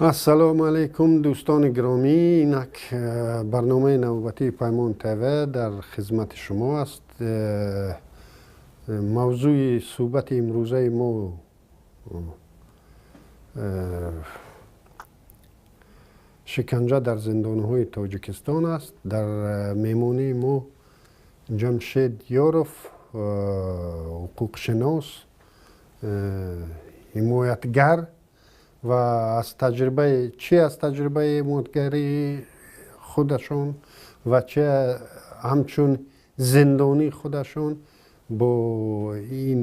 Ассалому алайкум, дӯстони гиромӣ. Инак барномаи навбатии Паймон ТВ дар хизмати шумо аст. Мавзӯи суҳбати имрӯзаи мо шиканҷа дар зиндонҳои Тоҷикистон аст. Дар меҳмонии мо Ҷамшед Ёров, ҳуқуқшинос, ҳимоятгар ва аз таҷрибаи чи аз таҷрибаи ҳимоятгарии худашон ва чи ҳамчун зиндонии худашон бо ин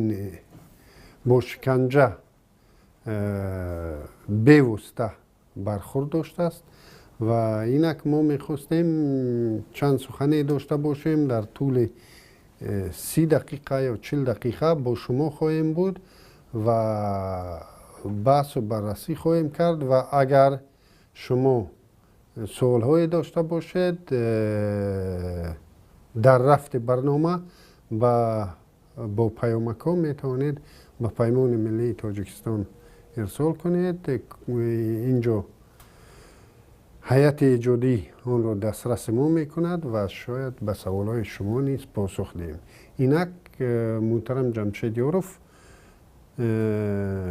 бо шиканҷа бевосита бархӯрд доштааст. Ва инак мо мехостем чанд сухане дошта бошем. Дар тӯли 30 дақиқа ё 40 дақиқа бо шумо хоҳем буд ва баҳсу баррасӣ хоҳем кард. Ва агар шумо суолҳое дошта бошед, дар рафти барнома бо паёмакҳо метавонед ба Паймони миллии Тоҷикистон ирсол кунед. Инҷо ҳайати эҷодӣ онро дастраси мо мекунад ва шояд ба саволҳои шумо низ посух диҳем. Инак, муҳтарам Ҷамшед Ёров,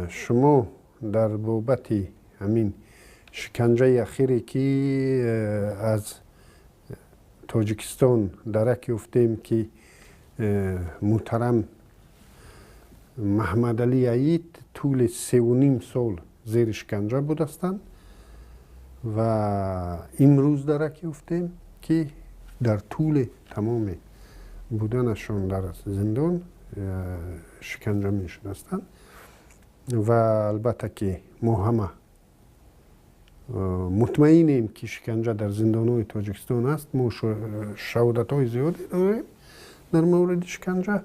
шумо дар бобати ҳамин шиканҷаи ахире, ки аз Тоҷикистон дарак ёфтем, ки муҳтарам Маҳмадалӣ Аид тӯли 3,5 сол зери шиканҷа будастанд ва имрӯз дарак ёфтем, ки дар тӯли тамоми буданашон дар зиндон шиканҷа мешудастанд. Ва албатта ки мо ҳама мутмаинем, ки шиканҷа дар зиндонҳои Тоҷикистон аст. Мо шаҳодатҳои зиёде дорем дар мавриди шиканҷа.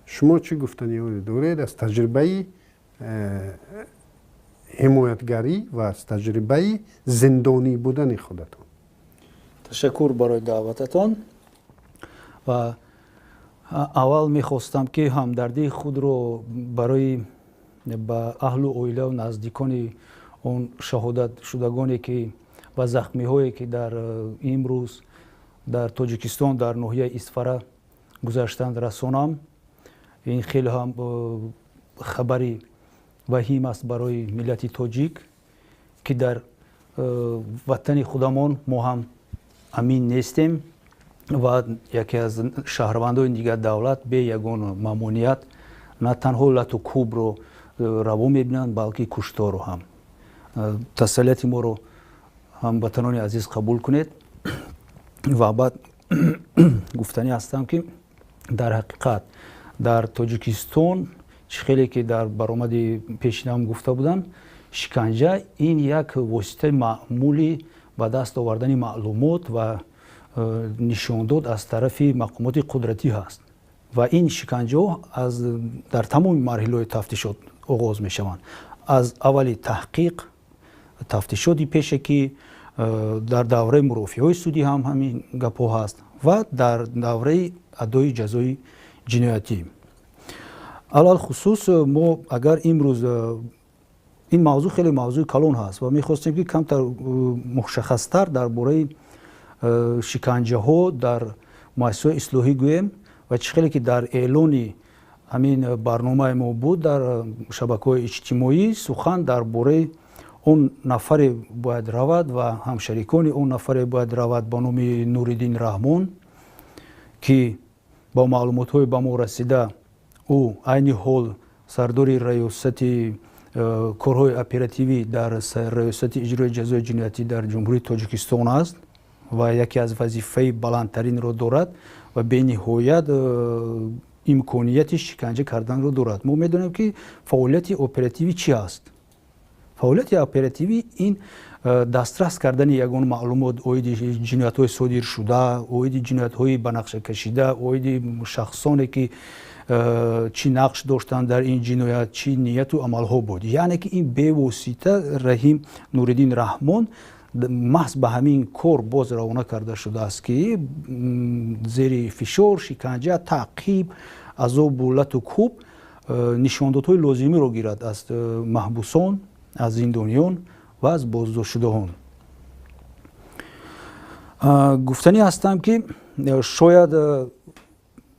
Шумо чӣ гуфтаниҳое доред аз таҷрибаи ҳимоятгарӣ ва аз таҷрибаи зиндонӣ будани худатон? Ташаккур барои даъвататон. Ва аввал мехостам, ки ҳамдардии худро барои ба аҳлу оилаву наздикони он шаҳодатшудагоне ки ва захмиҳое, ки дар имрӯз дар Тоҷикистон дар ноҳияи Исфара гузаштанд, расонам. Ин хеле ҳам хабари ваҳим аст барои миллати тоҷик, ки дар ватани худамон мо ҳам амин нестем ва яке аз шаҳрвандони дигар давлат бе ягон мамоният на танҳо лату кӯбро раво мебинанд, балки кушторро ҳам. Тасаллияти моро, ҳамватанони азиз, қабул кунед. Ва баъд гуфтанӣ ҳастам, ки дар ҳақиқат дар Тоҷикистон, чӣ хеле ки дар баромади пешинам гуфта будам, шиканҷа ин як воситаи маъмули ба даст овардани маълумот ва нишондод аз тарафи мақомоти қудратӣ ҳаст. Ва ин шиканҷаҳо аз дар тамоми марҳилаҳои тафтишот оғоз мешаванд, аз аввали таҳқиқ, тафтишоти пешакӣ, дар давраи мурофиаҳои судӣ ҳам ҳамин гапҳо ҳаст ва дар давраи адои ҷазои ҷиноятӣ. Алалхусус мо агар имрӯз ин мавзӯъ хеле мавзӯи калон ҳаст ва мехостем, ки камтар мушаххастар дар бораи шиканҷаҳо дар муассисаҳои ислоҳӣ гӯем. Ва чӣ хеле ки дар эълони ҳамин барномаи мо буд дар шабакаҳои иҷтимоӣ, сухан дар бораи он нафаре бояд равад ва ҳамшарикони он нафаре бояд равад ба номи Нуриддин Раҳмон, ки бо маълумотҳои ба мо расида, ӯ айни ҳол сардори раёсати корҳои оперативӣ дар Раёсати иҷрои ҷазои ҷиноятӣ дар Ҷумҳурии Тоҷикистон аст ва яке аз вазифаи баландтаринро дорад ва бениҳоят имконияти шиканҷа карданро дорад. Мо медонем, ки фаъолияти оперативӣ чӣ аст. Фаъолияти оперативӣ ин дастрас кардани ягон маълумот оиди ҷиноятҳои содиршуда, оиди ҷиноятҳои ба нақша кашида, оиди шахсоне, ки чӣ нақш доштанд дар ин ҷиноят, чӣ нияту амалҳо буд. Яъне ки ин бевосита Раҳим Нуриддин Раҳмон маҳз ба ҳамин кор боз равона карда шудааст, ки зери фишор, шиканҷа, таъқиб, азобу лату кӯб нишондодҳои лозимиро гирад аз маҳбусон, аз зиндониён. ва аз боздоштшудаҳон. Гуфтанӣ ҳастам, ки шояд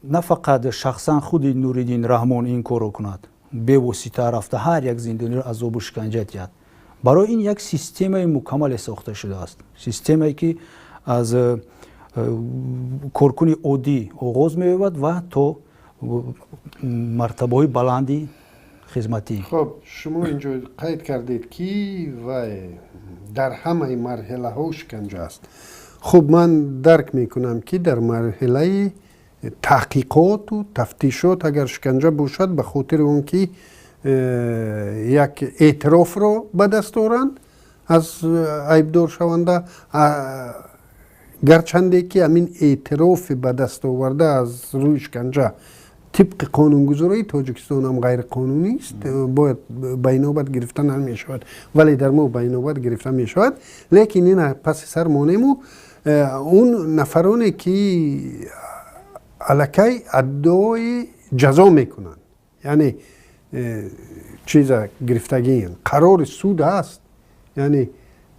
на фақат шахсан худи Нуриддин Раҳмон ин корро кунад, бевосита рафта ҳар як зиндониро азобу шиканҷа диҳад. Барои ин як системаи мукаммале сохта шудааст, системае, ки аз коркуни оддӣ оғоз меёбад ва то мартабаҳои баланди хизматӣ. Хуб, шумо инҷо қайд кардед, ки вай дар ҳамаи марҳилаҳо шиканҷа аст. Хуб, ман дарк мекунам, ки дар марҳилаи таҳқиқоту тафтишот агар шиканҷа бошад, ба хотири он ки як эътирофро ба даст оранд аз айбдоршаванда, гарчанде ки ҳамин эътирофи ба даст оварда аз рӯи шиканҷа тибқи қонунгузории Тоҷикистон ҳам ғайриқонунист, бояд ба инобат гирифта намешавад, вале дар мо ба инобат гирифта мешавад. Лекин ина паси сар монему, он нафароне, ки аллакай адои ҷазо мекунанд, яъне чиза гирифтагиен, қарори суд аст, яъне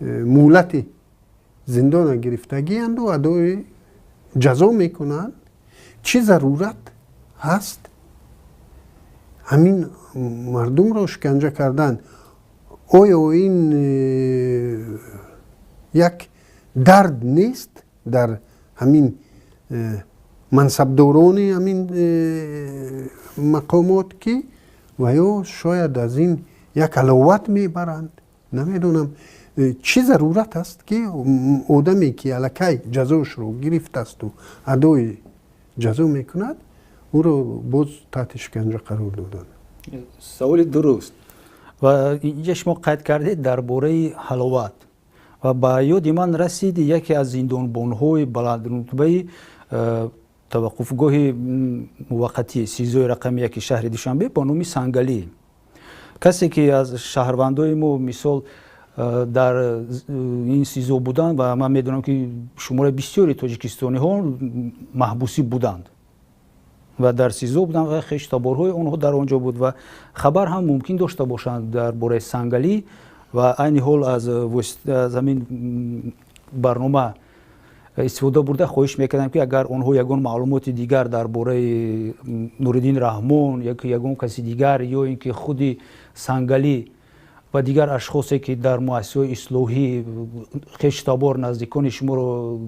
муҳлати зиндона гирифтагианду адои ҷазо мекунанд, чӣ зарурат ҳаст ҳамин мардумро шиканҷа кардан? Оё ин як дард нест дар ҳамин мансабдорони ҳамин мақомот, ки ва ё шояд аз ин як ҳаловат мебаранд? Намедонам, чӣ зарурат аст, ки одаме, ки аллакай ҷазошро гирифтасту адои ҷазо мекунад, ӯро боз таҳти шиканҷа қарор додан? Саволи дуруст. Ва инҷа шумо қайд кардед дар бораи ҳаловат ва ба ёди ман расид яке аз зиндонбонҳои баландрутбаи таваққуфгоҳи муваққатӣ СИЗОи рақами яки шаҳри Душанбе бо номи Сангалӣ. Касе, ки аз шаҳрвандои мо, мисол, дар ин СИЗО буданд, ва ман медонам, ки шумораи бисёри тоҷикистониҳо маҳбусӣ буданд ва дар СИЗО буданд ва хештаборҳои онҳо дар он ҷо буд ва хабар ҳам мумкин дошта бошанд дар бораи Сангалӣ. Ва айни ҳол аз ҳамин барнома истифода бурда, хоҳиш мекардам, ки агар онҳо ягон маълумоти дигар дар бораи Нуриддин Раҳмон, ягон каси дигар ё ин ки худи Сангалӣ ва дигар ашхосе, ки дар муассисаҳои ислоҳӣ хештабор, наздикони шуморо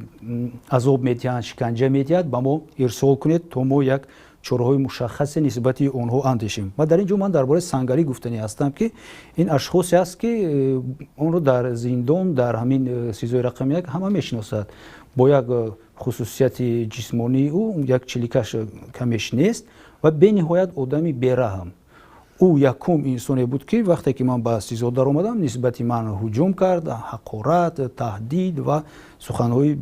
азоб медиҳанд, шиканҷа медиҳад, ба мо ирсол кунед, то мо як чораҳои мушаххасе нисбати онҳо андешем. Ва дар ин ҷо ман дар бораи Сангалӣ гуфтанӣ ҳастам, ки ин ашхосе аст, ки онро дар зиндон, дар ҳамин СИЗОи рақами як ҳама мешиносад, бо як хусусияти ҷисмонии ӯ, як чиликаш камеш нест ва бениҳоят одами бераҳм. Ӯ якум инсоне буд, ки вақте ки ман ба СИЗО даромадам, нисбати ман ҳуҷум кард, ҳақорат, таҳдид ва суханҳои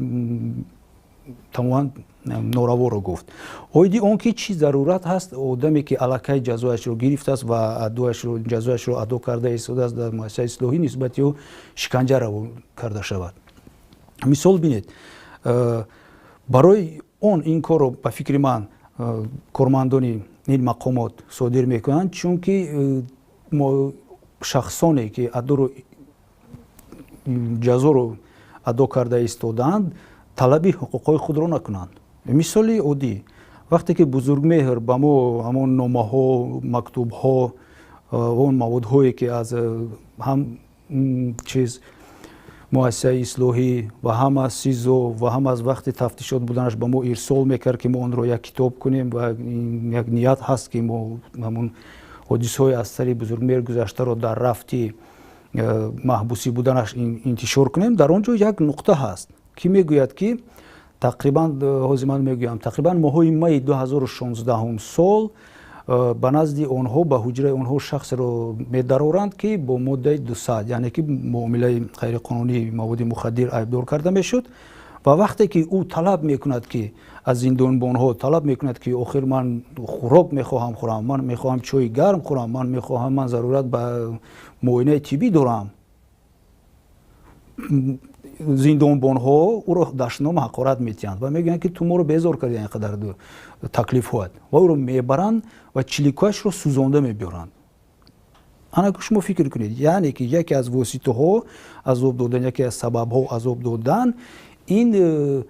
тамоман нораворо гуфт. Оиди он ки чӣ зарурат ҳаст одаме, ки аллакай ҷазояшро гирифтааст ва ҷазояшро адо карда истодааст дар муассисаи ислоҳӣ, нисбати ӯ шиканҷа раво карда шавад. Мисол, бинед, барои он ин корро, ба фикри ман, кормандони ин мақомот содир мекунанд, чунки шахсоне, ки адоро ҷазоро адо карда истодаанд, талаби ҳуқуқҳои худро накунанд. Мисоли оддӣ: вақте ки Бузургмеҳр ба мо ҳамон номаҳо, мактубҳо, он маводҳое, ки аз ҳам чиз муассисаи ислоҳӣ ва ҳам аз СИЗО ва ҳам аз вақти тафтишот буданаш ба мо ирсол мекард, ки мо онро як китоб кунем, ва як ният ҳаст, ки мо ҳамон ҳодисаҳои аз сари Бузургмеҳр гузаштаро дар рафти маҳбусӣ буданаш интишор кунем, дар он ҷо як нуқта ҳаст, ки мегӯяд, ки тақрибан, ҳозир ман мегӯям, тақрибан моҳои майи 2016 сол ба назди онҳо, ба ҳуҷраи онҳо шахсеро медароранд, ки бо моддаи 200, яъне ки муомилаи ғайриқонунии маводи мухаддир, айбдор карда мешуд. Ва вақте ки ӯ талаб мекунад, ки аз зиндонбонҳо талаб мекунад, ки охир ман хӯрок мехоҳам хӯрам, ман мехоҳам чойи гарм хӯрам, ман мехоҳам, ман зарурат ба муоинаи тиббӣ дорам, зиндонбонҳо ӯро дашном, ҳақорат метиҳанд ва мегӯянд, ки ту моро безор кардӣ, ин қадар таклифҳоят, ва ӯро мебаранд ва чиликҳояшро сӯзонда мебиёранд. Ана шумо фикр кунед, яъне ки яке аз воситаҳо азоб додан, яке аз сабабҳо азоб додан ин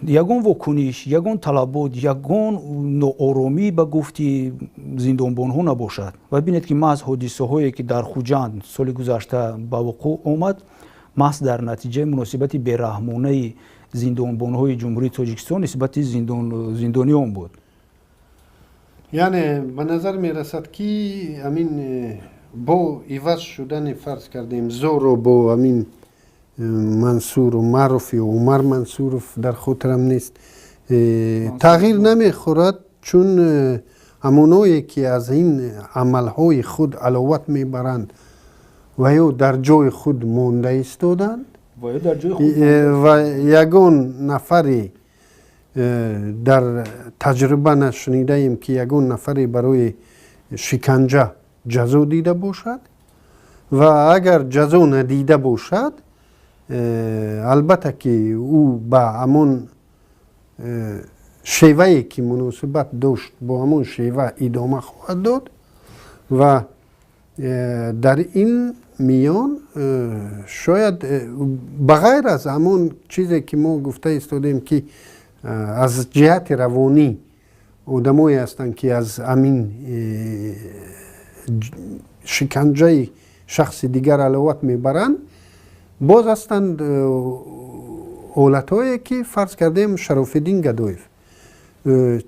ягон вокуниш, ягон талабот, ягон нооромӣ ба гуфти зиндонбонҳо набошад. Ва бинед, ки маҳз ҳодисаҳое, ки дар Хуҷанд соли гузашта ба вуқӯъ омад, маҳз дар натиҷаи муносибати бераҳмонаи зиндонбонҳои Ҷумҳурии Тоҷикистон нисбати зиндониён буд. Яъне ба назар мерасад, ки ҳамин бо иваз шудани, фарз кардем, Зоро бо ҳамин Мансур Умаров ё Умар Мансуров, дар хотирам нест, тағйир намехӯрад, чун ҳамоное, ки аз ин амалҳои худ аловат мебаранд ва ё дар ҷои худ монда истоданд ва ягон нафаре дар таҷриба нашунидаем, ки ягон нафаре барои шиканҷа ҷазо дида бошад. Ва агар ҷазо надида бошад, албатта ки ӯ ба ҳамон шевае, ки муносибат дошт, бо ҳамон шева идома хоҳад дод. Ва дар ин миён шояд ба ғайр аз ҳамон чизе, ки мо гуфта истодем, ки аз ҷиҳати равонӣ одамое ҳастанд, ки аз ҳамин шиканҷаи шахси дигар аловат мебаранд, боз ҳастанд ҳолатҳое, ки, фарз кардем, Шарофиддин Гадоев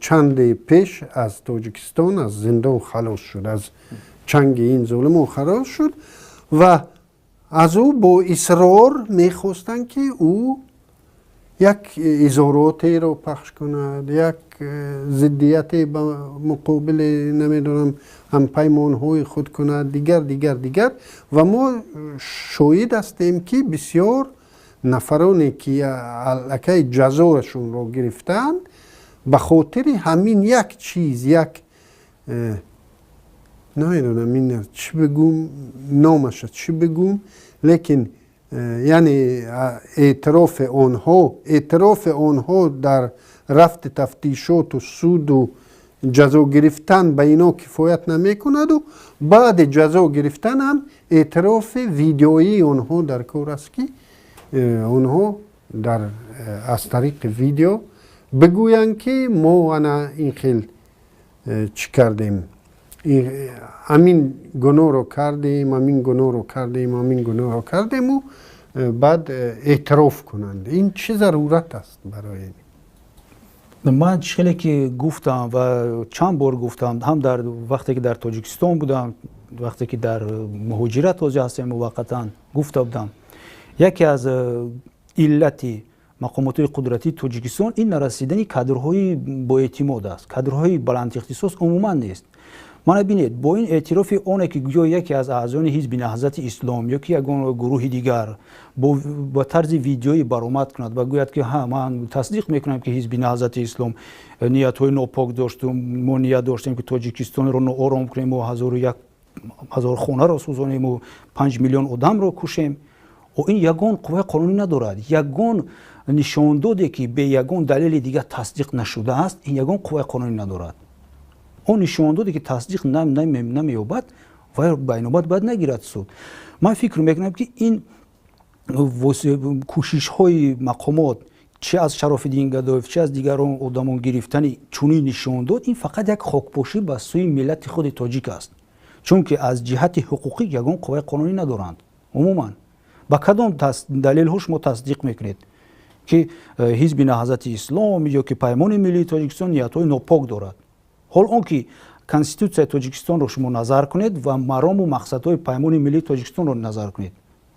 чанде пеш аз Тоҷикистон аз зиндон халос шуд, аз чанги ин золимон халос шуд ва аз ӯ бо исрор мехостанд, ки ӯ як изҳоротеро пахш кунад, як зиддияте ба муқобили, намедонам, ҳампаймонҳои худ кунад, дигар, дигар, дигар. Ва мо шоҳид ҳастем, ки бисёр нафароне, ки аллакай ҷазоашонро гирифтаанд, ба хотири ҳамин як чиз, як намедонам, ин чӣ бигӯм, номаша чӣ бигӯм, лекин яъне эътирофи онҳо дар рафти тафтишоту суду ҷазо гирифтан ба ино кифоят намекунаду баъди ҷазо гирифтан ҳам эътирофи видеоии онҳо дар кор аст, ки онҳо дар аз тариқи видео бигӯянд, ки мо ана ин хел чӣ кардем, ҳамин гуноҳро кардем, ҳамин гуноҳро кардем, ҳамин гуноҳро кардему баъд эътироф кунанд. Ин чӣ зарурат аст барои Ман хеле ки гуфтам ва чанд бор гуфтам, ҳам дар вақте ки дар Тоҷикистон будам, вақте ки дар муҳоҷират ҳозир ҳастем муваққатан, гуфта будам, яке аз иллати мақомотҳои қудратии Тоҷикистон ин нарасидани кадрҳои боэътимод аст. Кадрҳои баландихтисос умуман нест. Мана бинед, бо ин эътирофи оне, ки гӯё яке аз аъзони Ҳизби Наҳзати Ислом ё ки ягон гурӯҳи дигар ба тарзи видеоӣ баромад кунад ва гӯяд, ки ҳа, ман тасдиқ мекунам, ки Ҳизби Наҳзати Ислом ниятҳои нопок дошту мо ният доштем, ки Тоҷикистонро ноором кунем, ҳазору як ҳазор хонаро сӯзонему 5 миллион одамро кушем, ин ягон қувваи қонунӣ надорад. Ягон нишондоде, ки бе ягон далели дигар тасдиқ нашудааст, ин ягон қувваи қонунӣ надорад. Он нишондоде, ки тасдиқ намеёбад, вай ба инобат бояд нагирад суд. Ман фикр мекунам, ки ин кӯшишҳои мақомот, чи аз Шарофиддин Гадоев, чи аз дигарон одамон гирифтани чунин нишондод, ин фақат як хокпошӣ ба сӯи миллати худи тоҷик аст, чунки аз ҷиҳати ҳуқуқӣ ягон қувваи қонунӣ надоранд. Умуман, ба кадом далелҳо шумо тасдиқ мекунед, ки Ҳизби Наҳзати Ислом ё ки Паймони Миллии Тоҷикистон ниятҳои нопок дорад? Ҳол он ки Конститутсияи Тоҷикистонро шумо назар кунед ва марому мақсадҳои Паймони Миллии Тоҷикистонро назар кунед,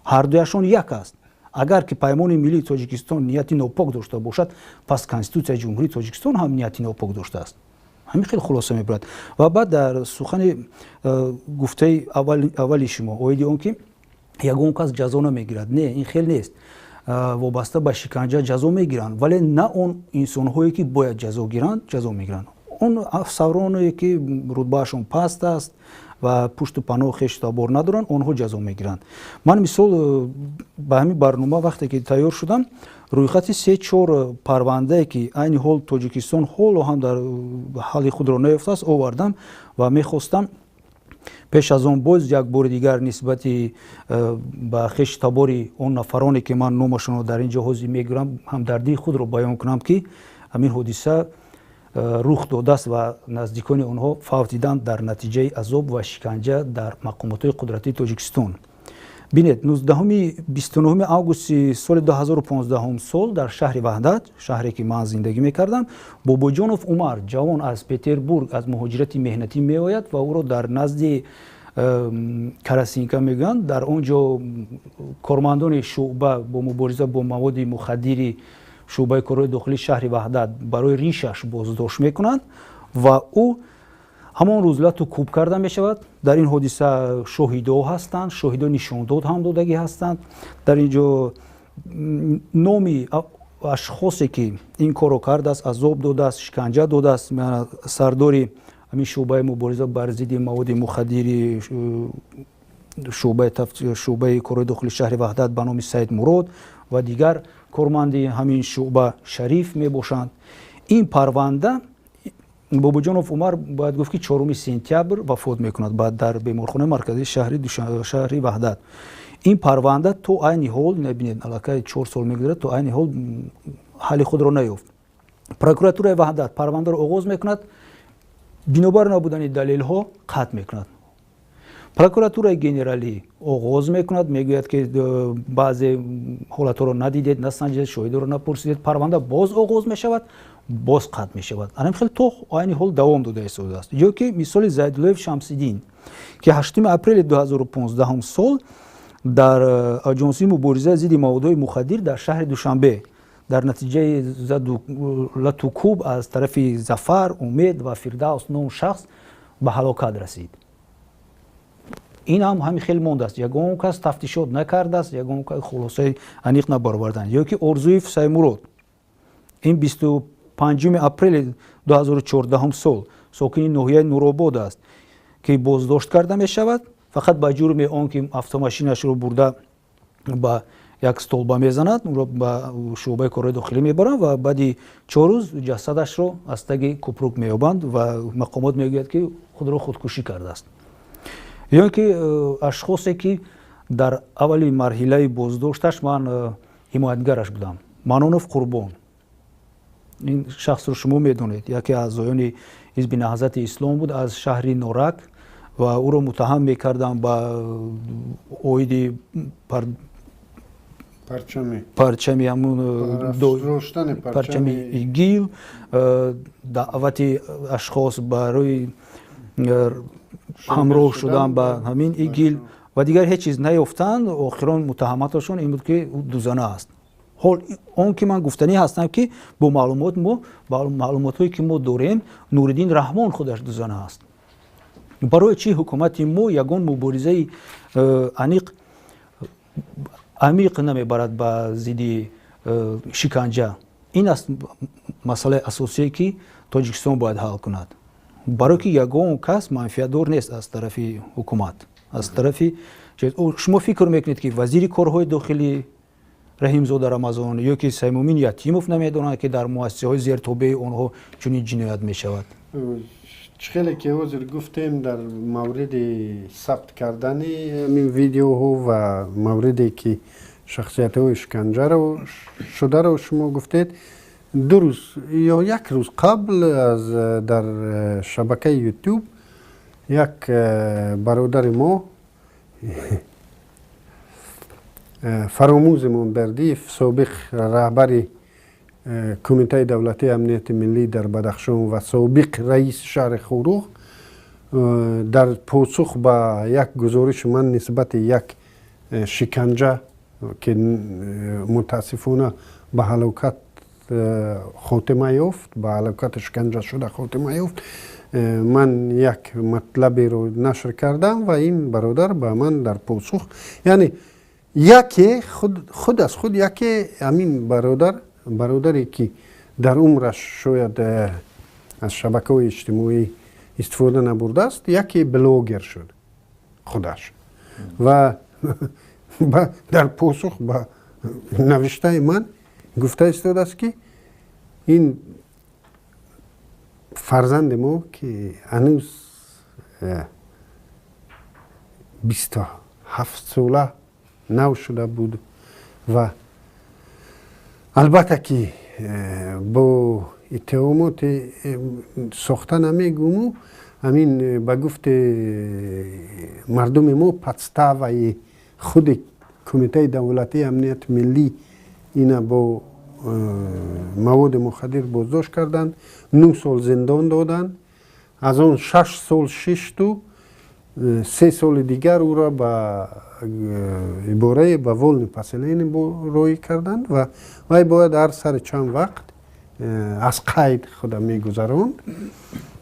ҳардуяшон як аст. Агар ки Паймони Миллии Тоҷикистон нияти нопок дошта бошад, пас Конститутсияи Ҷумҳурии Тоҷикистон ҳам нияти нопок доштааст. Ҳамин хеле хулоса мебарад. Ва баъд дар сухани гуфтаи аввали шумо оиди он ки ягон кас ҷазо намегирад, не, ин хел нест. Вобаста ба шиканҷа ҷазо мегиранд, вале на он инсонҳое, ки бояд ҷазо гиранд, ҷазо мегиранд. Он афсароне, ки рутбаашон паст аст ва пушту паноҳ, хешу табор надоранд, онҳо ҷазо мегиранд. Ман мисол ба ҳамин барнома вақте ки тайёр шудам, рӯйхати се чор парвандае, ки айни ҳол Тоҷикистон ҳоло ҳам дар ҳалли худро наёфтааст, овардам ва мехостам. Пеш аз он боз як бори дигар нисбати ба хеши табори он нафароне, ки ман номашонро дар ин ҷо ҳозир мегӯрам, ҳамдардии худро баён кунам, ки ҳамин ҳодиса рух додааст ва наздикони онҳо фавтиданд дар натиҷаи азоб ва шиканҷа дар мақомотҳои қудратии Тоҷикистон. Бинед, 29 августи соли 2015 сол дар шаҳри Ваҳдат, шаҳре ки ман зиндагӣ мекардам, Бобоҷонов Умар, ҷавон аз Петербург, аз муҳоҷирати меҳнатӣ меояд ва ӯро дар назди Карасинка мегӯянд, дар он ҷо кормандони шӯъба бо мубориза бо маводи мухаддири шӯъбаи корҳои дохилии шаҳри Ваҳдат барои ришаш боздошт мекунанд ва ӯ ҳамон рӯз лату кӯб карда мешавад. Дар ин ҳодиса шоҳидо ҳастанд, шоҳидо нишондод ҳам додагӣ ҳастанд. Дар ин ҷо номи ашхосе, ки ин корро кардааст, азоб додааст, шиканҷа додааст, сардори ҳамин шӯъбаи мубориза бар зидди маводи мухаддири шӯъбаи корҳои дохилии шаҳри Ваҳдат ба номи Саид Мурод ва дигар корманди ҳамин шӯъба Шариф мебошанд. Ин парванда, Бобоҷонов Умар, бояд гуфт, ки 4 сентябр вафот мекунад баъд дар беморхонаи марказии шаҳри Ваҳдат. Ин парванда то айни ҳол, бинед, аллакай 4 сол мегузарад, то айни ҳол ҳалли худро наёфт. Прокуратураи Ваҳдат парвандаро оғоз мекунад, бинобар набудани далелҳо қатъ мекунад. Прокуратураи генералӣ оғоз мекунад, мегӯяд, ки баъзе ҳолатҳоро надидед, насанҷидед, шоҳидоро напурсидед. Парванда боз оғоз мешавад, боз қатъ мешавад. Анам хел то айни ҳол давом дода истодааст. Ё ки мисоли Зайдуллоев Шамсиддин, ки 8 апрели 2015 сол дар аҷонсии мубориза зидди маводҳои мухаддир дар шаҳри Душанбе дар натиҷаи латукӯб аз тарафи Зафар, Умед ва Фирдавс ном шахс ба ҳалокат расид. Ин ҳам ҳамин хел мондааст, ягон кас тафтишот накардааст, ягон кас хулосаи аниқ набароварданд. Ё ки Орзуев Саймурод, ин 25 апрели 2014 сол, сокини ноҳияи Нуробод аст, ки боздошт карда мешавад фақат ба ҷурми он ки автомошинашро бурда ба як столба мезанад. Ӯро ба шӯъбаи корҳои дохилӣ мебаранд ва баъди 4 рӯз ҷасадашро аз таги купрук меёбанд ва мақомот мегӯяд, ки худро худкушӣ кардааст. Ё ки ашхосе, ки дар аввали марҳилаи боздошташ ман ҳимоятгараш будам, Манонов Қурбон, ин шахсро шумо медонед, яке аз аъзоёни ҳизби Наҳзати Ислом буд аз шаҳри Норак ва ӯро муттаҳам мекардам ба оиди парчами ҳамун парчами ИГИЛ, даъвати ашхос барои ҳамроҳ шудан ба ҳамин ИГИЛ ва дигар ҳеҷ чиз наёфтанд. Охирон муттаҳаматашон ин буд, ки ӯ дузана аст. Ҳол он ки ман гуфтанӣ ҳастам, ки бо маълумот мо, маълумотҳое ки мо дорем, Нуриддин Раҳмон худаш дузана аст. Барои чӣ ҳукумати мо ягон муборизаи аниқ, амиқ намебарад ба зидди шиканҷа? Ин аст масъалаи асосие, ки Тоҷикистон бояд ҳал кунад, барое ки ягон кас манфиатдор нест аз тарафи ҳукумат, аз тарафи. Шумо фикр мекунед, ки вазири корҳои дохилӣ Раҳимзода Рамазон ё ки Саймумин Ятимов намедонанд, ки дар муассисаҳои зертобеи онҳо чунин ҷиноят мешавад? Чӣ хеле ки ҳозир гуфтем, дар мавриди сабт кардани ҳамин видеоҳо ва мавриде ки шахсиятҳои шиканҷаро шударо шумо гуфтед, 2 рӯз ё як рӯз қабл аз дар шабакаи Ютуб як бародари мо, Фаромӯзимон Бердиев, собиқ раҳбари Кумитаи давлатии амнияти миллӣ дар Бадахшон ва собиқ раиси шаҳри Хуруғ, дар посух ба як гузориши ман нисбати як шиканҷа, ки мутаассифона ба ҳалокат хотима ёфт, ба ҳалокати шиканҷашуда хотима ёфт, ман як матлаберо нашр кардам ва ин бародар ба ман дар посух, яъне яке худ аз худ, яке ҳамин бародар, бародаре ки дар умраш шояд аз шабакаҳои иҷтимоӣ истифода набурдааст, яке блогер шуд худаш ва дар посух ба навиштаи ман гуфта истодааст, ки ин фарзанди мо, ки ҳанӯз 27 сола нав шуда буд ва албатта ки бо иттиҳомоти сохта намегуму, ҳамин ба гуфти мардуми мо подставаи худи Кумитаи давлатии амнияти миллӣ ина бо маводи мухаддир боздошт карданд, 9 сол зиндон доданд, аз он 6 сол шишту 3 соли дигар ӯро ба ибораи ба вольное поселение роҳӣ карданд ва вай бояд ҳар сари чанд вақт аз қайд худа мегузаронд.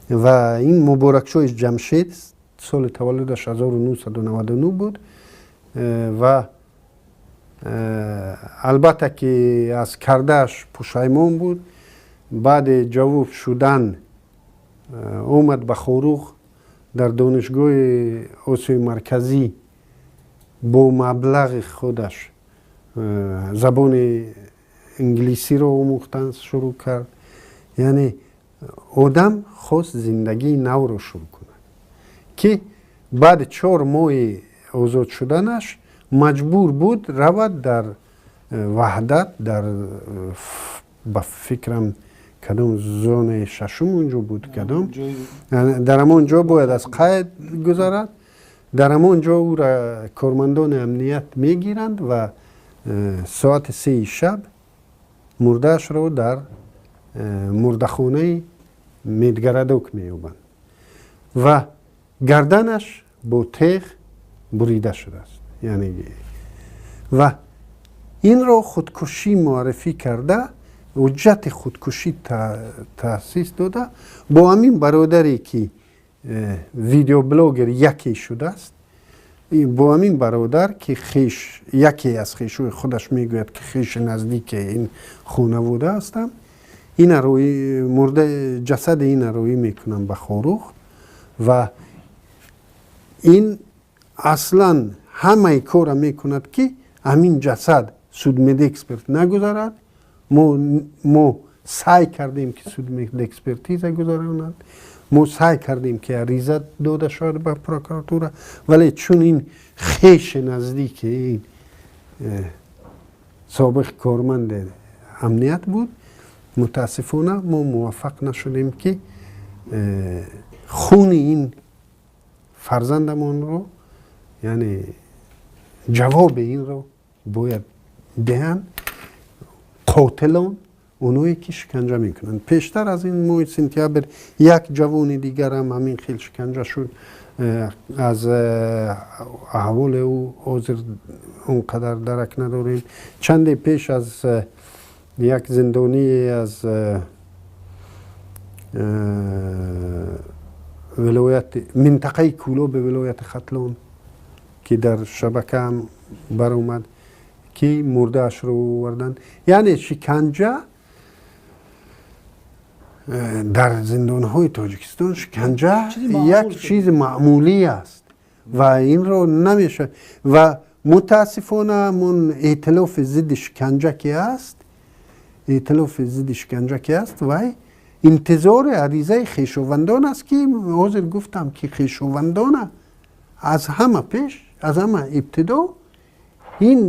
Ва ин Муборакшои Ҷамшед соли таваллудаш 1999 буд ва албатта ки аз кардааш пушаймон буд. Баъди ҷавоб шудан омад ба Хоруғ, дар донишгоҳи Осиёи Марказӣ бо маблағи худаш забони инглисиро омӯхтан шурӯъ кард. Яъне одам хост зиндагии навро шурӯъ кунад, ки баъди 4 моҳи озод шуданаш маҷбур буд равад дар Ваҳдат, дар ба фикрам кадом зонаи шашум унҷо буд, кадом дар ҳамон ҷо бояд аз қайд гузарад. Дар ҳамон ҷо ӯра кормандони амният мегиранд ва соати 3 шаб мурдаашро дар мурдахонаи Медгородок меёбанд ва гарданаш бо теғ бурида шудааст. Яъне ва инро худкушӣ муаррифӣ карда, ҳуҷҷати худкушӣ таъсис дода, бо ҳамин бародаре ки видеоблогер яке шудааст, бо ҳамин бародар ки хеш яке аз хешои худаш мегӯяд ки хеши наздики ин хонавода ҳастам, ина рӯи мурда ҷасади ина рӯӣ мекунам ба Хоруғ. Ва ин аслан ҳамаи кора мекунад ки ҳамин ҷасад судмедэксперт нагузарад. Мо саъй кардем ки судмедэкспертиза гузаронад, мо саъй кардем ки ариза дода шавад ба прокуратура, вале чун ин хеши наздики ин собиқ корманди амният буд, мутаассифона мо муваффақ нашудем ки хуни ин фарзандамонро, яъне ҷавоби инро бояд диҳанд қотилон, оное ки шиканҷа мекунанд. Пештар аз ин моҳи сентябр як ҷавони дигарам ҳамин хел шиканҷа шуд. Аз аҳволи ӯ ҳозир он қадар дарак надорем. Чанде пеш аз як зиндоние аз вилояти минтақаи Кӯлоби вилояти Хатлон ки дар шабакаам баромад ки мурдаашро оварданд. Яъне шиканҷа дар зиндонҳои Тоҷикистон шиканҷа як чизи маъмулӣ аст ва инро намешавад. Ва мутаассифона ҳамон эътилофи зидди шиканҷа ки аст, эътилофи зидди шиканҷа ки аст, вай интизори аризаи хешовандон аст ки ҳозир гуфтам ки хешовандона аз ҳама пеш, аз ҳама ибтидо ин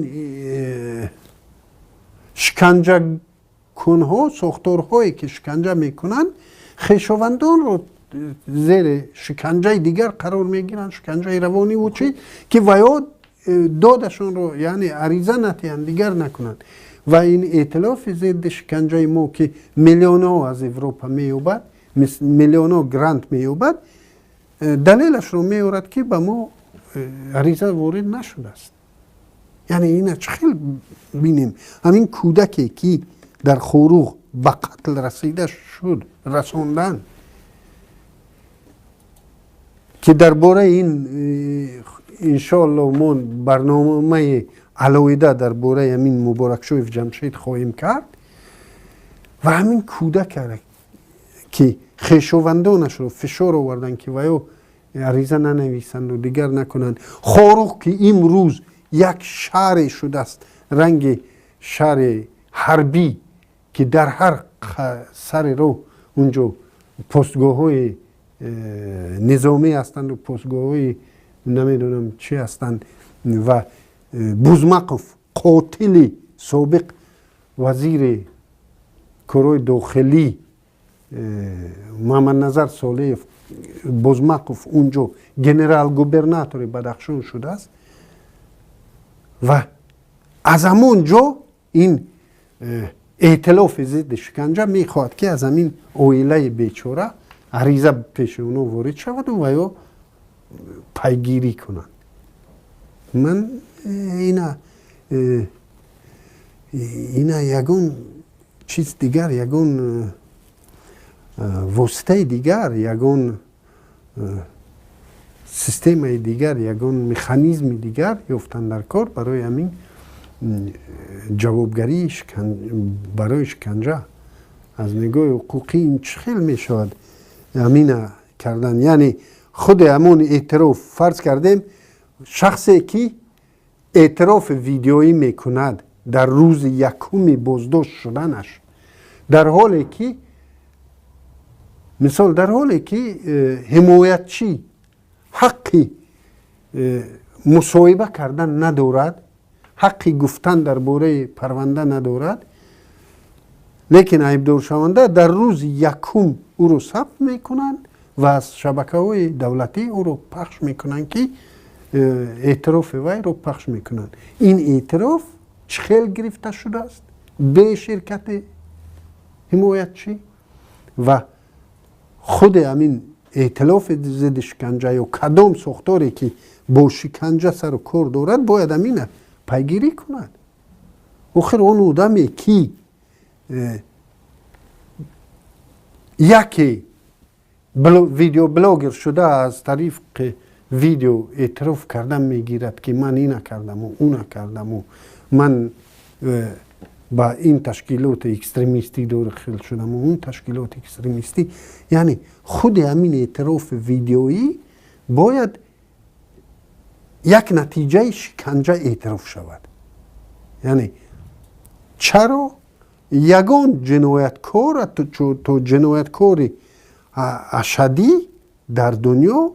шиканҷакунҳо, сохторҳое ки шиканҷа мекунанд, хешовандонро зери шиканҷаи дигар қарор мегиранд, шиканҷаи равониву чиз ки ваё додашонро яъне ариза натиҳанд, дигар накунанд. Ва ин эътилофи зидди шиканҷаи мо ки миллионҳо аз Европа меёбад, миллионҳо грант меёбад, далелашро меорад ки ба мо ариза ворид нашудааст. Яъне ина чӣ хел бинем? Ҳамин кӯдаке ки дар Хоруғ ба қатл расида шуд, расондан, ки дар бораи ин иншоалло мо барномаи алоҳида дар бораи ҳамин Муборакшоев Ҷамшед хоҳем кард. Ва ҳамин кӯдаке ки хешовандонашро фишор оварданд ки ваё ариза нанависанду дигар накунанд, Хоруғ ки имрӯз як шаҳре шудааст ранги шаҳри ҳарбӣ ки дар ҳар сари роҳ унҷо постгоҳҳои низомӣ ҳастанду постгоҳҳои Намедонам, чӣ ҳастанд. Ва Бузмақов, қотили собиқ вазири корҳои дохилӣ Муҳаммадназар Солеев, Бузмақов унҷо генерал-губернатори Бадахшон шудааст ва аз ҳамон ҷо ин эътилофи зидди шиканҷа мехоҳад, ки аз ҳамин оилаи бечора ариза пеши онҳо ворид шаваду ва ё пайгирӣ кунанд. Ман ина ягон чиз дигар, ягон воситаи дигар, ягон системаи дигар, ягон механизми дигар ёфтан дар кор барои ҳамин ҷавобгарии барои шиканҷа. Аз нигоҳи ҳуқуқӣ ин чӣ хел мешавад ҳамина кардан? Яъне худи ҳамон эътироф, фарз кардем, шахсе ки эътирофи видеоӣ мекунад дар рӯзи якуми боздошт шуданаш, дар ҳоле ки, мисол, дар ҳоле ки ҳимоятчӣ ҳаққи мусоҳиба кардан надорад, ҳаққи гуфтан дар бораи парванда надорад, лекин айбдоршаванда дар рӯзи якум ӯро сабт мекунанд ва аз шабакаҳои давлатӣ ӯро пахш мекунанд, ки эътирофи вайро пахш мекунанд. Ин эътироф чӣ хел гирифта шудааст бе ширкати ҳимоятчӣ? Ва худи ҳамин эътилофи зидди шиканҷа ё кадом сохторе ки бо шиканҷа сару кор дорад, бояд ҳамина пайгирӣ кунад. Охир он одаме ки яке видеоблогер шуда, аз тариқи видео эътироф кардан мегирад, ки ман ина кардаму уна кардаму ман ба ин ташкилоти экстремистӣ дохил шудаму он ташкилоти экстремистӣ, яъне худи ҳамин эътирофи видеоӣ бояд як натиҷаи шиканҷа эътироф шавад. Яъне чаро ягон ҷинояткор, то ҷинояткори ашаддӣ дар дунё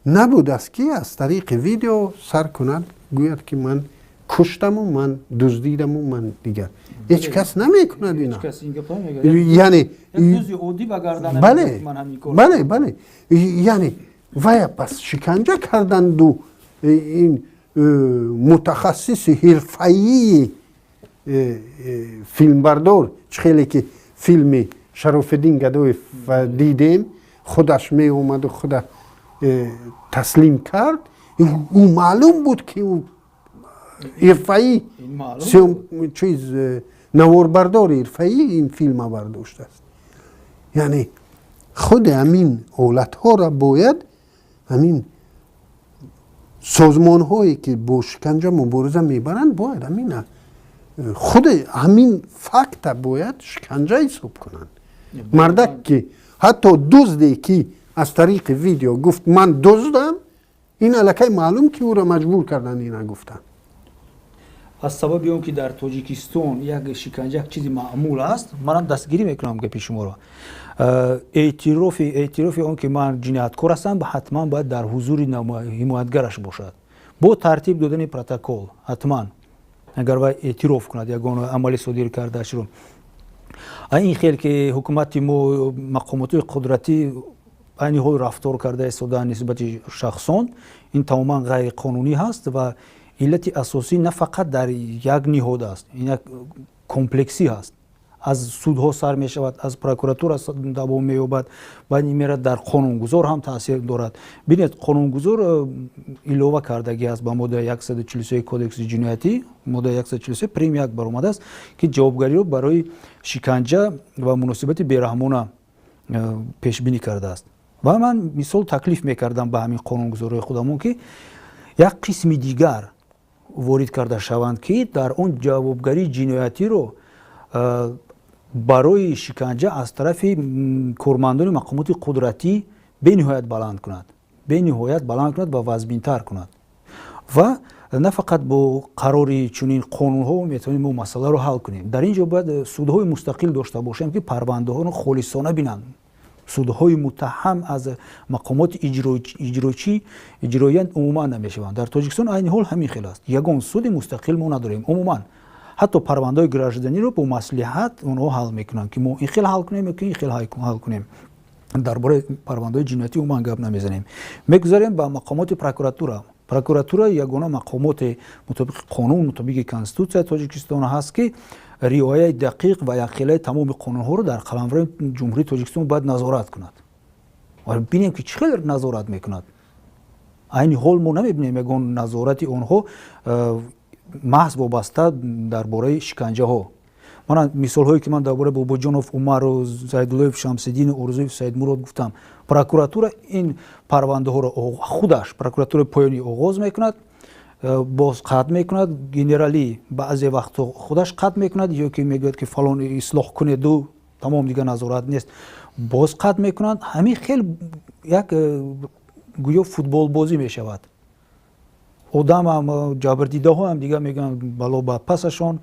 набудааст, ки аз тариқи видео сар кунад, гӯяд, ки ман куштаму ман дуздидаму ман дигар? Ҳеҷ кас намекунад ина. Яъне бале, яъне вая пас шиканҷа карданду ин мутахассиси ҳирфаии филмбардор, чӣ хеле ки филми Шарофиддин Гадоев дидем, худаш меомаду худа таслим кард. Ӯ маълум буд, ки ӯ ҳирфаӣ чиз, наворбардори ҳирфаӣ ин филма бардоштааст. Яъне худи ҳамин ҳолатҳоро бояд ҳамин созмонҳое ки бо шиканҷа мубориза мебаранд, бояд ҳамина, худи ҳамин факта бояд шиканҷа ҳисоб кунанд. Мардак ки, ҳатто дузде ки аз тариқи видео гуфт, ман дуздам, ин аллакай маълум, ки ӯро маҷбур карданд ина гуфтанд. Аз сабаби он ки дар Тоҷикистон як шиканҷа як чизи маъмул аст, манам дастгирӣ мекунам гапи шуморо. Эътирофи он ки ман ҷинояткор ҳастам, ҳатман бояд дар ҳузури ҳимоятгараш бошад, бо тартиб додани протокол. Ҳатман, агар вай эътироф кунад ягон амали содир кардаашро. Ин хел ки ҳукумати мо, мақомоти қудратӣ айни ҳол рафтор карда истодаанд нисбати шахсон, ин тамоман ғайриқонунӣ ҳаст ва иллати асосӣ на фақат дар як ниҳод аст, ин як комплексӣ ҳаст: аз судҳо сар мешавад, аз прокуратура давом меёбад, баъд ин мерад, дар қонунгузор ҳам таъсир дорад. Бинед, қонунгузор илова кардагӣ аст ба моддаи 143 Кодекси ҷиноятӣ, моддаи 143 прим 1 баромадааст, ки ҷавобгариро барои шиканҷа ва муносибати бераҳмона пешбинӣ кардааст. Ва ман мисол таклиф мекардам ба ҳамин қонунгузорҳои худамон, ки як қисми дигар ворид карда шаванд, ки дар он ҷавобгарии ҷиноятиро барои шиканҷа аз тарафи кормандони мақомоти қудратӣ бениҳоят баланд кунад, бениҳоят баланд кунад ва вазминтар кунад. Ва на фақат бо қарори чунин қонунҳо метавонем мо масъаларо ҳал кунем. Дар ин ҷо бояд судҳои мустақил дошта бошем, ки парвандаҳоро холисона бинанд. Судҳои муттаҳам аз мақомоти иҷрочӣ иҷроия умуман намешаванд. Дар Тоҷикистон айни ҳол ҳамин хел аст. Ягон суди мустақил мо надорем умуман. Ҳатто парвандаҳои гражданиро бо маслиҳат онҳо ҳал мекунанд, ки мо ин хел ҳал кунем ё ки ин хел ҳал кунем. Дар бораи парвандаҳои ҷиноятӣ умуман гап намезанем. Мегузарем ба мақомоти прокуратура. Прокуратура ягона мақомоте мутобиқи қонун, мутобиқи Конститутсияи Тоҷикистон ҳаст, ки риояи дақиқ ва якхелаи тамоми қонунҳоро дар қаламрави Ҷумҳурии Тоҷикистон бояд назорат кунад. Ва бинем, ки чӣ хел назорат мекунад. Айни ҳол мо намебинем ягон назорати онҳо маҳз вобаста дар бораи шиканҷаҳо. Мана мисолҳое, ки ман дар бораи Бобоҷонов Умару, Зайдуллоев Шамсиддину, Орзуев Саидмурод гуфтам. Прокуратура ин парвандаҳоро худаш, прокуратураи поёнӣ, оғоз мекунад, боз қатъ мекунад. Генералӣ баъзе вақтҳо худаш қатъ мекунад ё ки мегӯяд, ки фалон ислоҳ кунеду тамом, дигар назорат нест, боз қатъ мекунанд. Ҳамин хел як гӯё футболбозӣ мешавад. Одамам, ҷабрдидаҳоам дигар мегӯянд бало ба пасашон,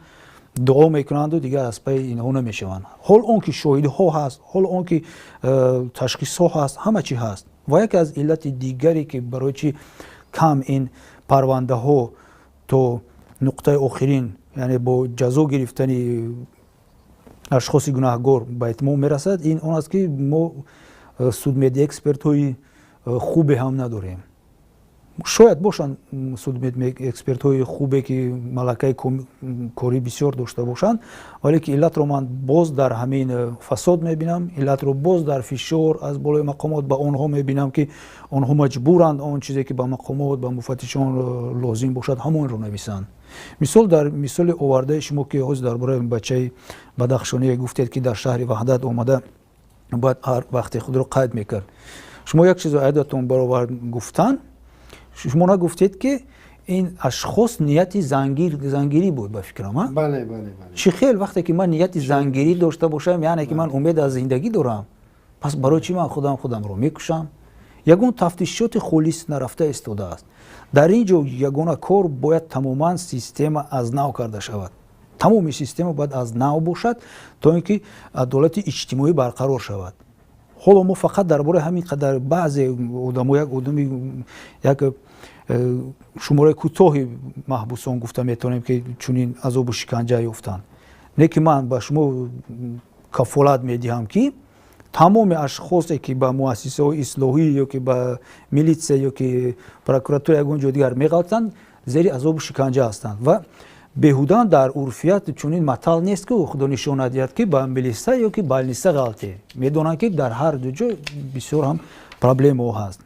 дуо мекунанду дигар аз пайи инҳо намешаванд. Ҳол он ки шоҳидҳо ҳаст, ҳол он ки ташхисҳо ҳаст, ҳама чӣ ҳаст. Ва яке аз иллати дигаре, ки барои чӣ кам ин парвандаҳо то нуқтаи охирин, яъне бо ҷазо гирифтани ашхоси гунаҳгор, ба итмом мерасад, ин он аст, ки мо судмедэкспертҳои хубе ҳам надорем. Шояд бошанд судмедэкспертҳои хубе, ки малакаи корӣ бисёр дошта бошанд, вале ки иллатро ман боз дар ҳамин фасод мебинам, иллатро боз дар фишор аз болои мақомот ба онҳо мебинам, ки онҳо маҷбуранд он чизе, ки ба мақомот, ба муфаттишон лозим бошад, ҳамонро нависанд. Мисол, дар мисоли овардаи шумо, ки ҳозир дар бораи бачаи бадахшоние гуфтед, ки дар шаҳри Ваҳдат омада бояд ҳар вақте худро қайд мекард, шумо як чизо айдатон баровард гуфтан. Шумо нагуфтед, ки ин ашхос нияти зангирӣ буд, ба фикрам? Бале. Чӣ хел вақте ки ман нияти зангирӣ дошта бошам, яъне ки ман умед аз зиндагӣ дорам, пас барои чӣ ман худам худамро мекушам? Ягон тафтишоти холис нарафта истодааст дар ин ҷо. Ягона кор бояд тамоман система аз нав карда шавад. Тамоми система бояд аз нав бошад, то ин ки адолати иҷтимоӣ барқарор шавад. Ҳоло мо фақат дар бораи ҳамин қадар баъзе одамо, як одами, як шумораи кӯтоҳи маҳбусон гуфта метавонем, ки чунин азобу шиканҷа ёфтанд. Не ки ман ба шумо кафолат медиҳам, ки тамоми ашхосе, ки ба муассисаҳои ислоҳӣ ё ки ба милитсия ё ки прокуратура, ягон ҷо дигар меғалтанд, зери азобу шиканҷа ҳастанд. Ва беҳудан дар урфият чунин матал нест, ки Худо нишон надиҳад, ки ба милиса ё ки больница ғалте. Медонанд, ки дар ҳар ду ҷой бисёр ҳам проблемаҳо ҳаст.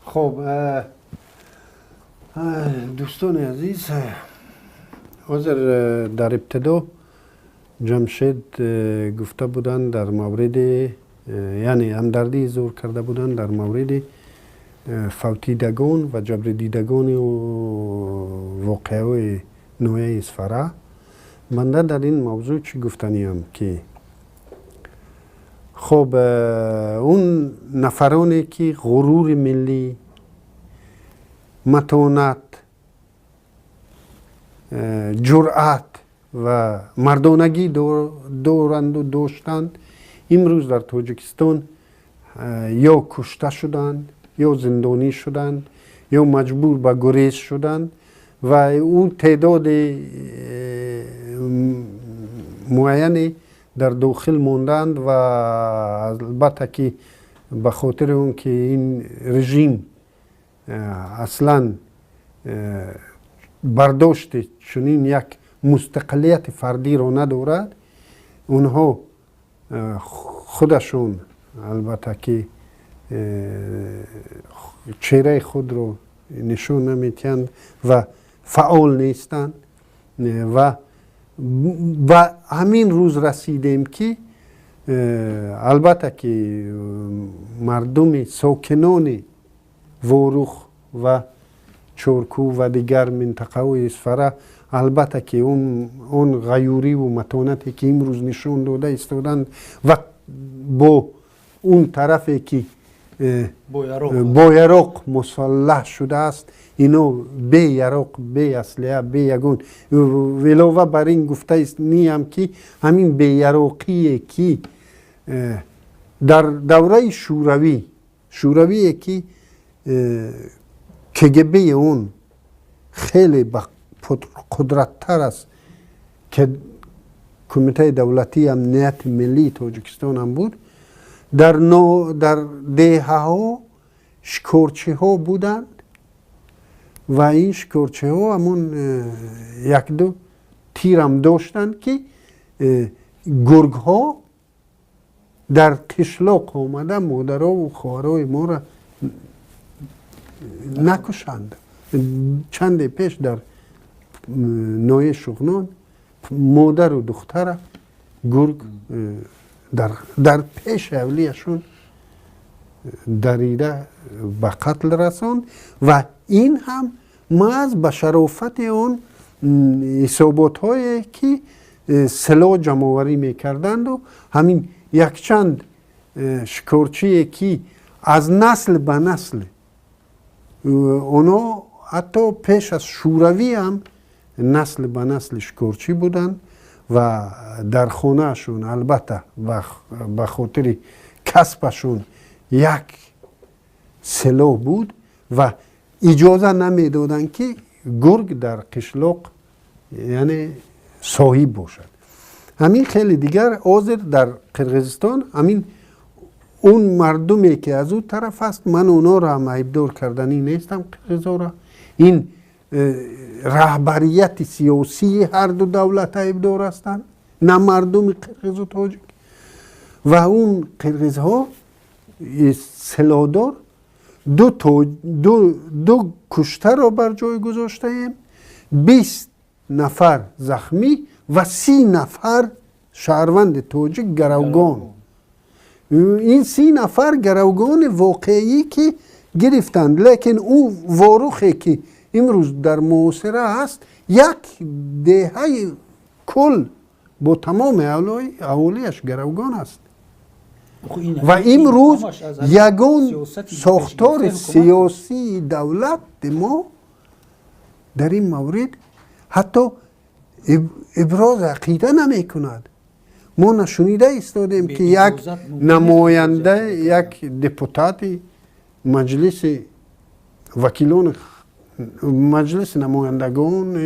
Хоб, дӯстони азиз, ҳозир дар ибтидо Ҷамшед гуфта буданд дар мавриди, яъне ҳамдардӣ зур карда буданд дар мавриди фавтидагон ва ҷабрдидагони воқеаҳои ноҳияи Исфара. Банда дар ин мавзӯъ чӣ гуфтаниям, ки хоб, он нафароне, ки ғурури миллӣ, матонат, ҷуръат ва мардонагӣ доранду доштанд, имрӯз дар Тоҷикистон ё кушта шуданд, ё зиндонӣ шуданд, ё маҷбур ба гурез шуданд ва ӯ теъдоди муайяне дар дохил монданд. Ва албатта ки ба хотири он ки ин режим аслан бардошти чунин як мустақилияти фардиро надорад, онҳо худашон албатта ки чеҳраи худро нишон наметиҳанд ва фаъол нестанд. Ва ба ҳамин рӯз расидем, ки албатта ки мардуми сокинони Ворух ва Чоркӯ ва дигар минтақаҳои Исфара, албатта ки он ғаюриву матонате, ки имрӯз нишон дода истоданд ва бо он тарафе, ки бо яроқ мусаллаҳ шудааст, ино бе яроқ, бе аслиҳа, бе ягон. Илова бар ин, гуфтаниям, ки ҳамин беяроқие, ки Дар давраи Шӯравӣ, Шӯравие ки КГБ-и он хеле қудраттар аст, ки Кумитаи давлатии амнияти миллии Тоҷикистон ҳам буд, дар деҳаҳо шикорчиҳо буданд ва ин шикорчиҳо ҳамон якду тирам доштанд, ки гургҳо дар қишлоқ омада модарову хоҳарои моро накушанд. Чанде пеш дар ноҳияи Шуғнон модару духтара гург дар пеши ҳавлияшон дарида ба қатл расонд. Ва ин ҳам маҳз ба шарофати он ҳисоботҳое ки силоҳ ҷамъоварӣ мекарданду ҳамин якчанд шикорчие ки аз насл ба насл онҳо ҳатто пеш аз Шӯравӣ ҳам насл ба насли шикорчӣ буданд ва дар хонаашон албатта ба хотири касбашон як силоҳ буд ва иҷоза намедоданд, ки гург дар қишлоқ, яъне, соҳиб бошад. Ҳамин хеле дигар ҳозир дар Қирғизистон ҳамин он мардуме ки аз ӯ тараф аст, ман онҳоро ҳам айбдор карданӣ нестам, қирғизоро. Ин раҳбарияти сиёсии ҳарду давлат айбдор ҳастанд, на мардуми қирғизу тоҷик. Ва он қирғизҳо силоҳдор ду куштаро бар ҷой гузоштаем, 20 нафар захмӣ ва 30 нафар шаҳрванди тоҷик гаравгон. Ин 30 нафар гаравгони воқеӣ ки гирифтанд, лекин ӯ Ворухе ки имрӯз дар муҳосира аст, як деҳаи кул бо тамоми аҳолиаш гаравгон аст. Ва имрӯз ягон сохтори сиёсии давлати мо дар ин маврид ҳатто иброз ақида намекунад. Мо нашунида истодем, ки як намоянда, як депутати Маҷлиси вакилони, Маҷлиси намояндагон,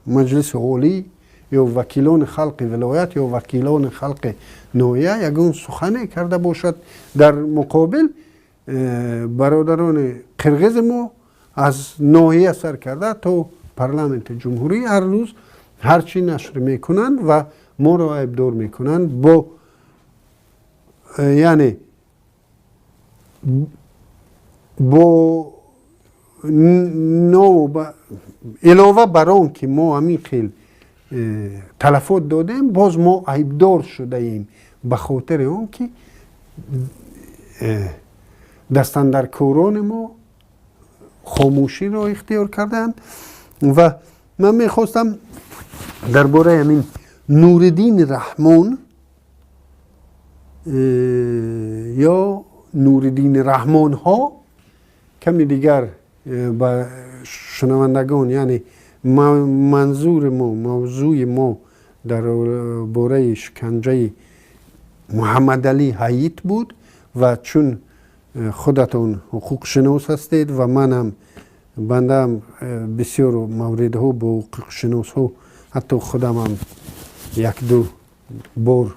Маҷлиси Олӣ ё вакилони халқи вилоят ё вакилони халқи ноҳия ягон сухане карда бошад. Дар муқобил бародарони қирғизи мо аз ноҳия сар карда то парламенти ҷумҳурӣ ҳар рӯз ҳарчи нашр мекунанд ва моро айбдор мекунанд бо яъне бо илова бар он ки мо ҳамин хел талафот додем, боз мо айбдор шудаем ба хотири он ки дастандаркорони мо хомӯширо ихтиёр кардаанд. Ва ман мехостам дар бораи ҳамин Нуриддини Раҳмон ё Нуриддини Раҳмонҳо ками дигар ба шунавандагон, яъне манзури мо, мавзӯи мо дар бораи шиканҷаи Муҳаммадалӣ Ҳаит буд. Ва чун худатон ҳуқуқшинос ҳастед ва манам бандаам бисёр мавридҳо бо ҳуқуқшиносҳо, ҳатто худамам якду бор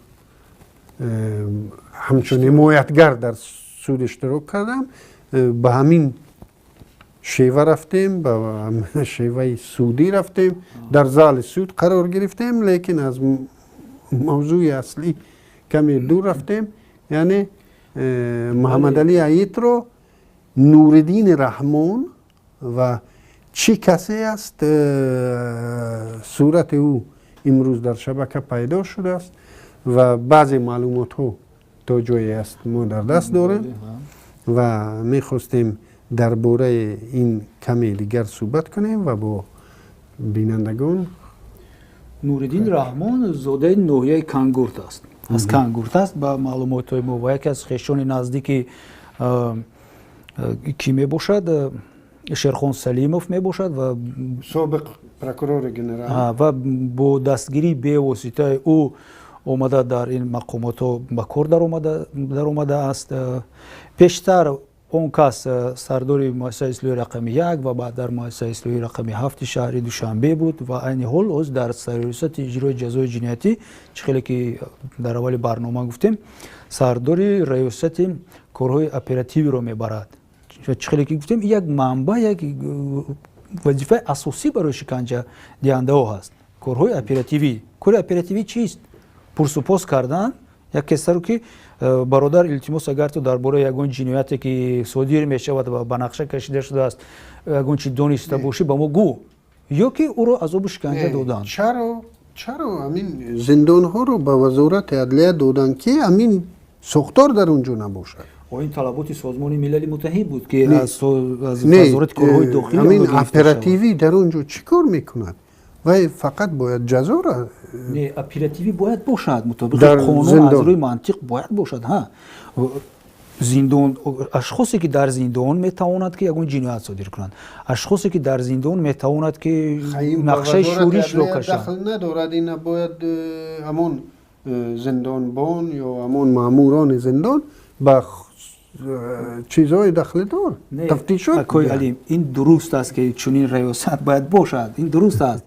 ҳамчун ҳимоятгар дар суд иштирок кардам, ба ҳамин шева рафтем, ба шеваи судӣ рафтем, дар зали суд қарор гирифтем, лекин аз мавзӯи аслӣ каме дур рафтем. Яъне Муҳаммадалӣ Ҳаитро Нуриддини Раҳмон ва чӣ касе аст, сурати ӯ имрӯз дар шабака пайдо шудааст ва баъзе маълумотҳо то ҷое аст мо дар даст дорем ва мехостем дар бораи ин каме дигар суҳбат кунем ва бо бинандагон. Нуриддин Раҳмон зодаи ноҳияи Кангурт аст, аз Кангурт аст ба маълумотҳои мо ва яке аз хешони наздики кӣ мебошад? Шерхон Салимов мебошад ва собиқ прокурори генерал. Ва бо дастгирии бевоситаи ӯ омада дар ин мақомотҳо ба кор даромадааст. Пештар он кас сардори муассисаи ислоҳии рақами 1 ва баъд дар муассисаи ислоҳии рақами 7 шаҳри Душанбе буд ва айни ҳол ҳоз дар раёсати иҷрои ҷазои ҷиноятӣ, чӣ хеле ки дар аввали барнома гуфтем, сардори раёсати корҳои оперативиро мебарад. Чӣ хеле ки гуфтем, як манбаъ, як вазифаи асосӣ барои шиканҷадиҳандаҳо ҳаст. Корҳои оперативӣ. Кори оперативӣ чист? Пурсупос кардан як касаро ки бародар, илтимос, агар ту дар бораи ягон ҷинояте ки содир мешавад ва ба нақша кашида шудааст ягон чи дониста бошӣ, ба мо гӯ, ё ки ӯро азобу шиканҷа доданд. Чаро ҳамин зиндонҳоро ба Вазорати адлия доданд, ки ҳамин сохтор дар он ҷо набошад? Ин талаботи Созмони Милали Муттаҳид буд, ки аз Вазорати корҳои дохилӣ ҳамин оперативӣ дар он ҷо чӣ кор мекунад? Вай фақат бояд ҷазоро не, оперативӣ бояд бошад, мутобиқи қонун, аз рӯи мантиқ бояд бошад. Ҳа, зиндон, ашхосе ки дар зиндон метавонад ки ягон ҷиноят содир кунанд, ашхосе ки дар зиндон метавонад ки нақшаи шӯришро кашанд. Дахл надорад, ина бояд ҳамон зиндонбон ё ҳамон маъмурони зиндон ба чизҳои дахлдор тафтишот. Акои Алим, ин дуруст аст ки чунин раёсат бояд бошад, ин дуруст аст,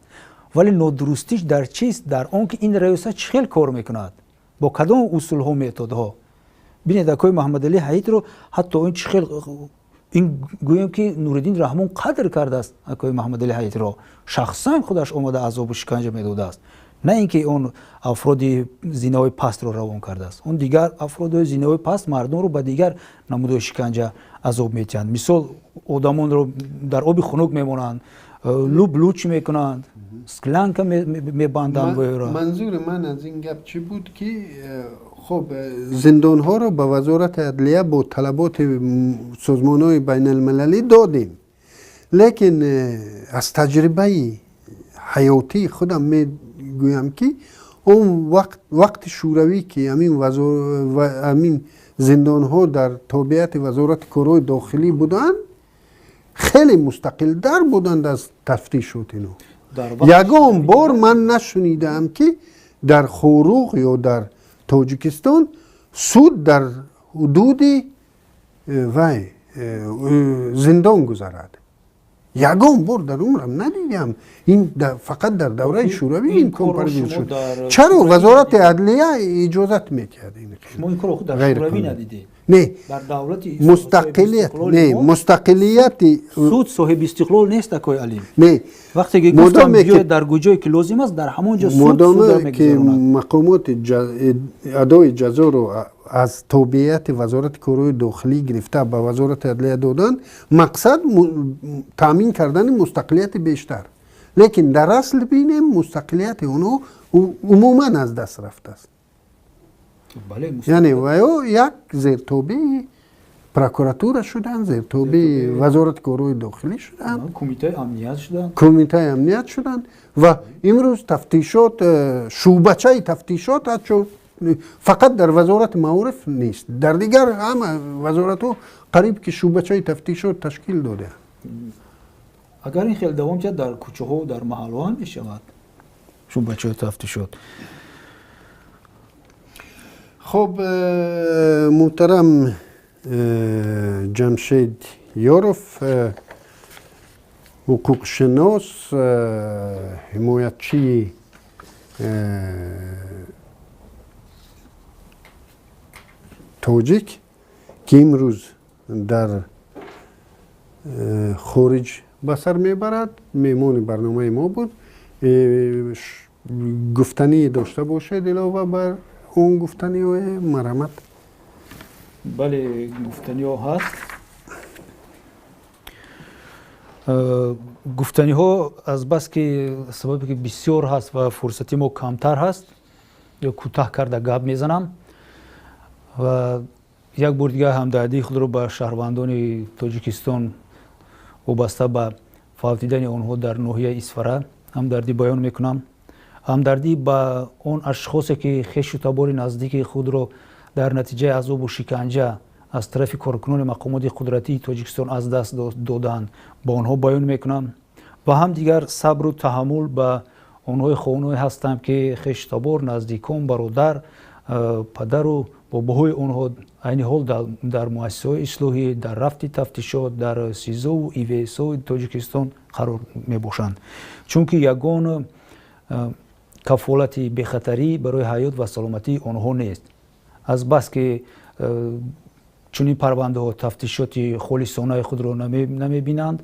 вале нодурустиш дар чист? Дар он ки ин раёсат чӣ хел кор мекунад, бо кадом усулҳо, методҳо. Бинед, акои Маҳаммадалӣ Ҳаитро ҳатто ин чӣ хел, ин гӯем ки Нуриддин Раҳмон қадр кардааст акои Маҳаммадалӣ Ҳаитро, шахсан худаш омада азобу шиканҷа медодааст, на ин ки он афроди зинаҳои пастро равон кардааст. Он дигар афродҳои зинаҳои паст мардумро ба дигар намудҳои шиканҷа азоб медиҳанд. Мисол, одамонро дар оби хунук мемонанд, луб луч мекунанд, склянка мебанданд. Манзури ман аз ин гап чӣ буд, ки хоб зиндонҳоро ба Вазорати адлия бо талаботи созмонҳои байналмилалӣ додем, лекин аз таҷрибаи ҳаётии худам мегӯям, ки он вақти шӯравӣ, ки ҳамин зиндонҳо дар тобеати Вазорати корҳои дохилӣ буданд, хеле мустақилтар буданд аз тафтишот. Ино ягон бор ман нашунидаам, ки дар Хоруғ ё дар Тоҷикистон суд дар ҳудуди вай зиндон гузарад. Ягон бор дар умрам надидам. Ин фақат дар давраи шӯравӣ ин кор парвиз шуд. Чаро Вазорати адлия иҷозат медиҳад? Шумо ин корро дар шӯравӣ надидед? Не, мустақилият, не, мустақилияти суд соҳиби истиқлол нест, акои Алим. Не, вақте ки гуфтам, биёед дар куҷое ки лозим аст, дар ҳамон ҷо суд модоме ки мақомоти адои ҷазоро аз тобеияти Вазорати корҳои дохилӣ гирифта ба Вазорати адлия доданд, мақсад таъмин кардани мустақилияти бештар, лекин дар асл бинем, мустақилияти онҳо умуман аз даст рафтааст. Яъне ваё як зертобеи прокуратура шуданд, зертобеи Вазорати корҳои дохилӣ шуданд, кумитаи амният шуданд, кумитаи амният шуданд ва имрӯз тафтишот, шӯъбачаи тафтишот фақат дар Вазорати маориф нест, дар дигар ҳама вазоратҳо қариб ки шӯъбачаи тафтишот ташкил додаанд. Агар ин хел давом диҳад, дар кӯчаҳо, дар маҳаллҳо ҳам мешавад шӯъбачаи тафтишот. Хоб, муҳтарам Ҷамшед Ёров, ҳуқуқшинос, ҳимоятчии тоҷик, ки имрӯз дар хориҷ ба сар мебарад, меҳмони барномаи мо буд. Гуфтанӣ дошта бошед илова бар он гуфтаниҳое, марҳамат. Бале, гуфтаниҳо ҳаст. Гуфтаниҳо азбаски сабабе ки бисёр ҳаст ва фурсати мо камтар ҳаст, ё кӯтаҳ карда гап мезанам ва як бор дигар ҳамдардии худро ба шаҳрвандони Тоҷикистон вобаста ба фавтидани онҳо дар ноҳияи Исфара ҳамдардӣ баён мекунам. Ҳамдардӣ ба он ашхосе ки хешу табори наздики худро дар натиҷаи азобу шиканҷа аз тарафи коркунони мақомоти қудратии Тоҷикистон аз даст доданд, ба онҳо баён мекунам ва ҳам дигар сабру таҳаммул ба Онҳои хонаҳое ҳастанд, ки хештабор, наздикон, бародар, падару бобоҳои онҳо айни ҳол дар муассисаҳои ислоҳӣ, дар рафти тафтишот, дар СИЗОву ИВСҳои Тоҷикистон қарор мебошанд, чунки ягон кафолати бехатарӣ барои ҳаёт ва саломатии онҳо нест. Аз бас ки чунин парвандаҳо тафтишоти холисонаи худро намебинанд,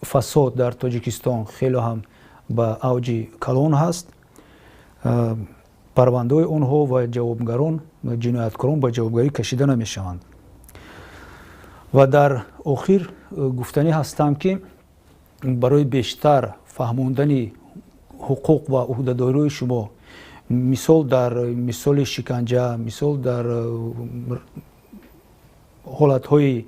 фасод дар Тоҷикистон хеле ҳам ба авҷи калон ҳаст, парвандаҳои онҳо ва ҷавобгарон, ҷинояткорон ба ҷавобгарӣ кашида намешаванд. Ва дар охир гуфтанӣ ҳастам, ки барои бештар фаҳмондани ҳуқуқ ва ӯҳдадориҳои шумо, мисол дар мисоли шиканҷа, мисол дар ҳолатҳои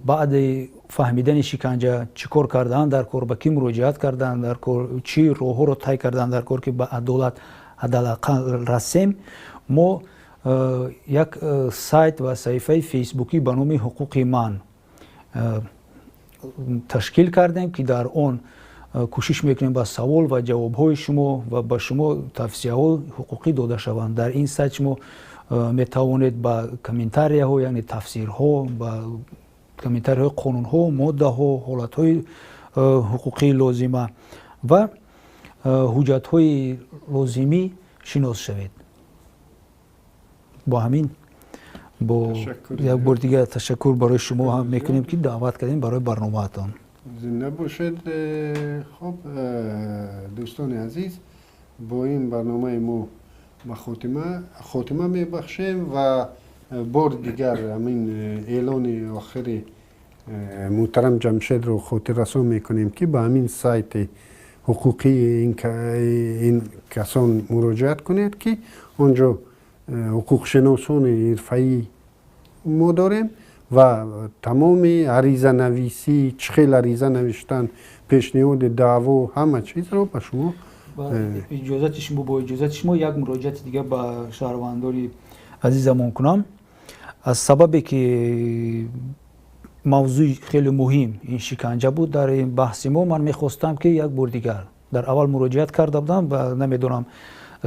баъди фаҳмидани шиканҷа чӣ кор кардан дар кор, ба кӣ муроҷиат кардан дар кор, чӣ роҳҳоро тай кардан дар кор, ки ба адолат ҳадалақал расем, мо як сайт ва саҳифаи фейсбукӣ ба номи «Ҳуқуқи ман» ташкил кардем, ки дар он кӯшиш мекунем ба савол ва ҷавобҳои шумо ва ба шумо тавсияҳо ҳуқуқӣ дода шаванд. Дар ин сайт шумо метавонед ба комментарияҳо, яъне тафсирҳо, ба комментарияҳои қонунҳо, моддаҳо, ҳолатҳои ҳуқуқии лозима ва ҳуҷҷатҳои лозимӣ шинос шавед. Бо ҳамин бо як бор дигар ташаккур барои шумо ҳам мекунем, ки даъват кардем барои барномаатон. Зинда бошед. Хуб, дӯстони азиз, бо ин барномаи мо ба хотима мебахшем ва бори дигар ҳамин эълони охири муҳтарам Ҷамшедро хотиррасон мекунем, ки ба ҳамин сайти ҳуқуқии ин касон муроҷиат кунед, ки он ҷо ҳуқуқшиносони ҳирфаӣ мо дорем ва тамоми аризанависӣ, чӣ хел ариза навиштан, пешниҳоди даъво, ҳама чизро ба шумо Иҷозати шумо, бо иҷозати шумо як муроҷиати дигар ба шаҳрвандони азизамон кунам. Аз сабабе ки мавзӯи хеле муҳим ин шиканҷа буд дар ин баҳси мо, ман мехостам, ки як бор дигар, дар аввал муроҷиат карда будам ва намедонам,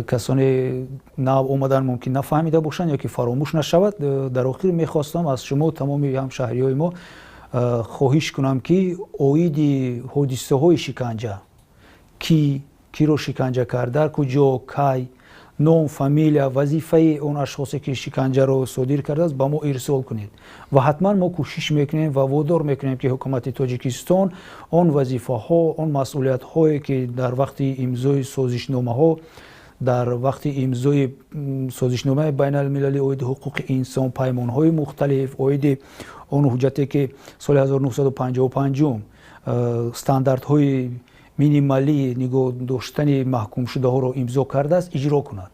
касоне нав омадан мумкин нафаҳмида бошанд ё ки фаромӯш нашавад, дар охир мехостам аз шумо, тамоми ҳамшаҳриҳои мо, хоҳиш кунам, ки оиди ҳодисаҳои шиканҷа, ки киро шиканҷа кард, дар куҷо, кай, ном, фамилия, вазифаи он ашхосе, ки шиканҷаро содир кардааст, ба мо ирсол кунед ва ҳатман мо кӯшиш мекунем ва водор мекунем, ки ҳукумати Тоҷикистон он вазифаҳо, он масъулиятҳое, ки дар вақти имзои созишномаҳо, дар вақти имзои созишномаи байналмилалӣ оиди ҳуқуқи инсон, паймонҳои мухталиф, оиди он ҳуҷҷате, ки соли 1955 стандартҳои минималии нигоҳ доштани маҳкумшудаҳоро имзо кардааст, иҷро кунад.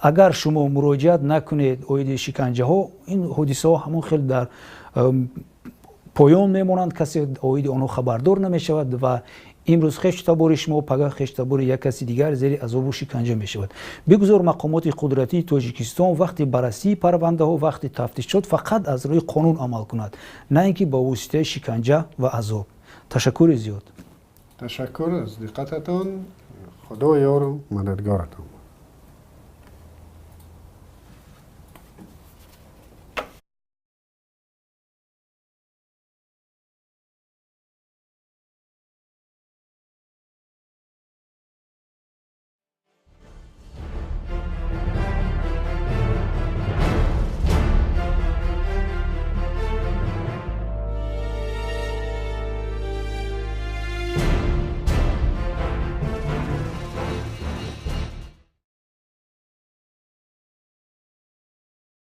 Агар шумо муроҷиат накунед оиди шиканҷаҳо, ин ҳодисаҳо ҳамон хел дар поён мемонанд, касе оиди онҳо хабардор намешавад ва имрӯз хештабори шумо, пага хештабори як каси дигар зери азобу шиканҷа мешавад. Бигузор мақомоти қудратии Тоҷикистон вақти баррасии парвандаҳо, вақти тафтишот фақат аз рӯи қонун амал кунад, на ин ки ба воситаи шиканҷа ва азоб. Ташаккури зиёд. Ташаккур аз диққататон. Худо ёру мададгоратон.